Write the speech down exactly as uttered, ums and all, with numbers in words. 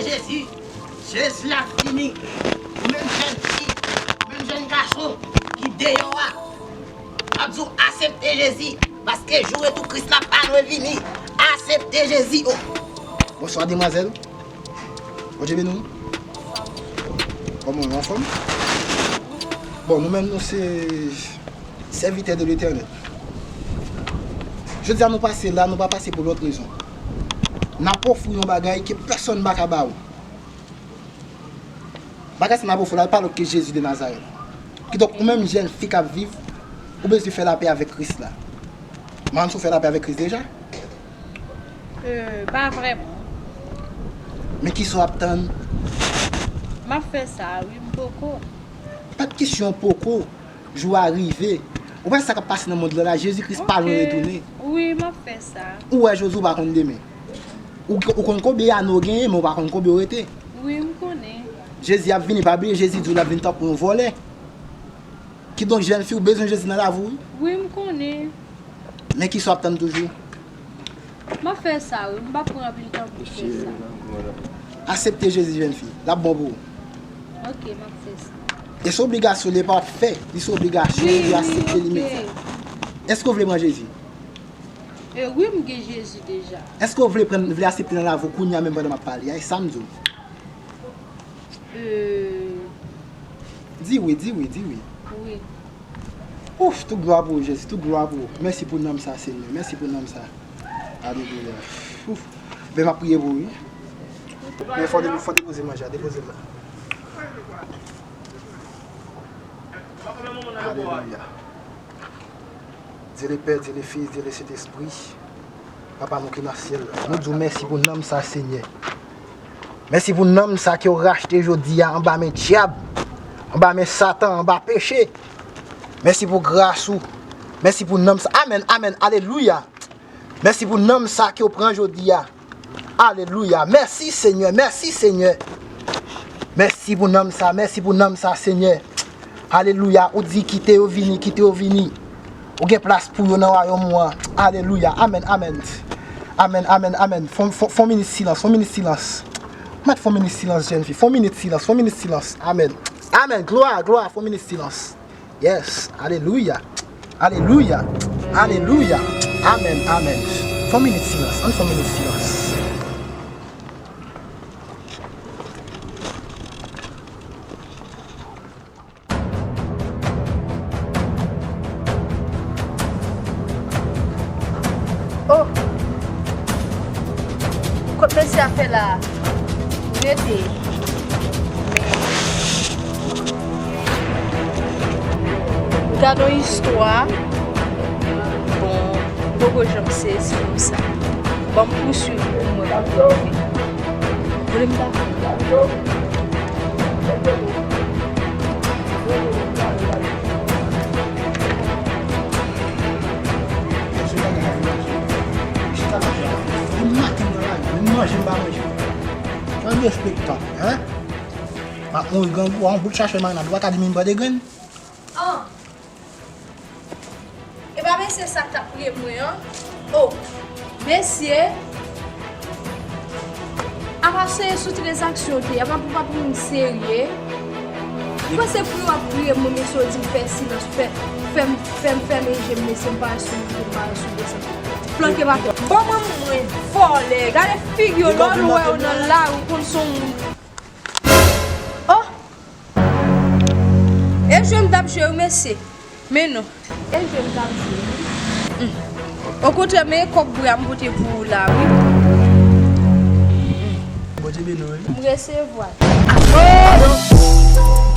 Jezi, Jezi ap vini. Ou menm jèn fi, ou menm jèn gason ki deyò a, m ap di w asepte Jezi, paske jou retou Kris la pa lwen vini. Asepte Jezi. Oh. Bonswa, demwazèl. Bondye beni w. Kòman w ye, anfòm? Bon, nou menm, nou se sèvitè de Letènèl. Jodi a, nou pase la, nou pa pase pou lòt rezon. N ap ofri yon bagay ke pèsonn pa ka ba ou. Bagay sa n ap ofri la, pa lòt ke Jezi de Nazarèt. Kidonk, ou menm jèn fi k ap viv, ou bezwen fè lapè avèk Kris la. Manman, ou fè lapè avèk Kris deja? Euh, pa vrèman. Men kisa w ap tann? M ap fè sa, wi, m poko. Pa t kesyon poko. Jou a rive. Ou pa wè sa k ap pase nan mond lan la, Jezi Kris pa lwen retounen. Wi, m ap fè sa. Ou wè jodi, ou pa konn demen. Ou, ou konn konbyen ane w genyen, men ou pa konn konbyen w rete. Wi, m konnen. Jezi ap vini, pa bliye, Jezi di w l ap vin tankou yon vòlè. Kidonk, jèn fi, ou bezwen Jezi nan lavi w, wi. Wi, m konnen. Men kisa w ap tann toujou? M ap fè sa, wi. M p ap pran anpil tan pou m fè sa. Asepte Jezi, jèn fi. L ap bon pou ou. Ok, m ap fè sa. E se obligasyon li pa ap fè. Li se obligasyon, wi, li asepte li menm. Èske w vle pran Jezi? E wi, m gen Jezi deja. Èske w vle pran, vle asepte nan lavi w kounye a menm pandan m ap pale a? E sa m di w. Euh. Di wi, di wi, di wi. Wi. Ouf, tout glwa pou ou, Jezi, tout glwa pou ou. Mèsi pou nanm sa, Senyè. Mèsi pou nanm sa. Alelouya. Ouf. Ben, m ap priye pou ou, wi. Men fò de-, fò depoze manje a, depoze l la. Alelouya. Dye le Pè, Dye le Fis, Dye le Sentespri, Papa nou ki nan syèl la, nou di w mèsi pou nanm sa, Senyè. Mèsi pou nanm sa ke w rachte jodi a anba men dyab, anba men Satan, anba peche. Mèsi pou gras ou. Mèsi pou nanm sa. Amèn, amèn, alelouya. Mèsi pou nanm sa ke w pran jodi a. Alelouya. Mèsi, Senyè. Mèsi, Senyè. Mèsi pou nanm sa. Mèsi pou nanm sa, Senyè. Alelouya. Ou di, "Kite yo vini, kite yo vini." Ou gen plas pou yo nan wayòm ou an. Alelouya. Amèn, amèn. Amèn, amèn, amèn. Fon, fon, fon minit silans, fon minit silans. Mèt fon minit silans, jèn fi. Fon minit silans, fon minit silans. Amèn. Amèn. Glwa, glwa, fon minit silans. Yes, alelouya, alelouya, alelouya, amèn, amèn. Fè yon minit silans, ann fè yon minit silans. Oh! Kot mesye a fè la? Rete. Men. Gade yon istwa. Bon, m poko janm sezi konsa. Ban m pouswiv pou mwen. Vle m ta. Chita manje a. Menm maten m nan lari, menm manje m pa manje. Jan de espektak, en? M ap mouri grangou a, yon bout sachè marinad, ou pa ka di m pa de grenn? An. E pa mesye sa k t ap priye pou mwen an? O, mesye, apa se sou tranzaksyon te, apa pou pa pou moun serye? Ou panse pou yo ap priye mwen, mesye, yo di m fè silans, fè, fè m, fè m fèmen je m, mesye, m pa sou, m pa sou de sa. Flanke pa fè. Ban mwen mwen vòlè, gade figi yo, lè w wè yo nan lari, ou konn se yon moun. Oh! E jwe m t ap jwe wi, mesye. Men non. E jwe m t ap jwe wi. Okontrè, men kòb bri a m pote pou ou la wi. Bondye beni w wi. M resevwa. Oh!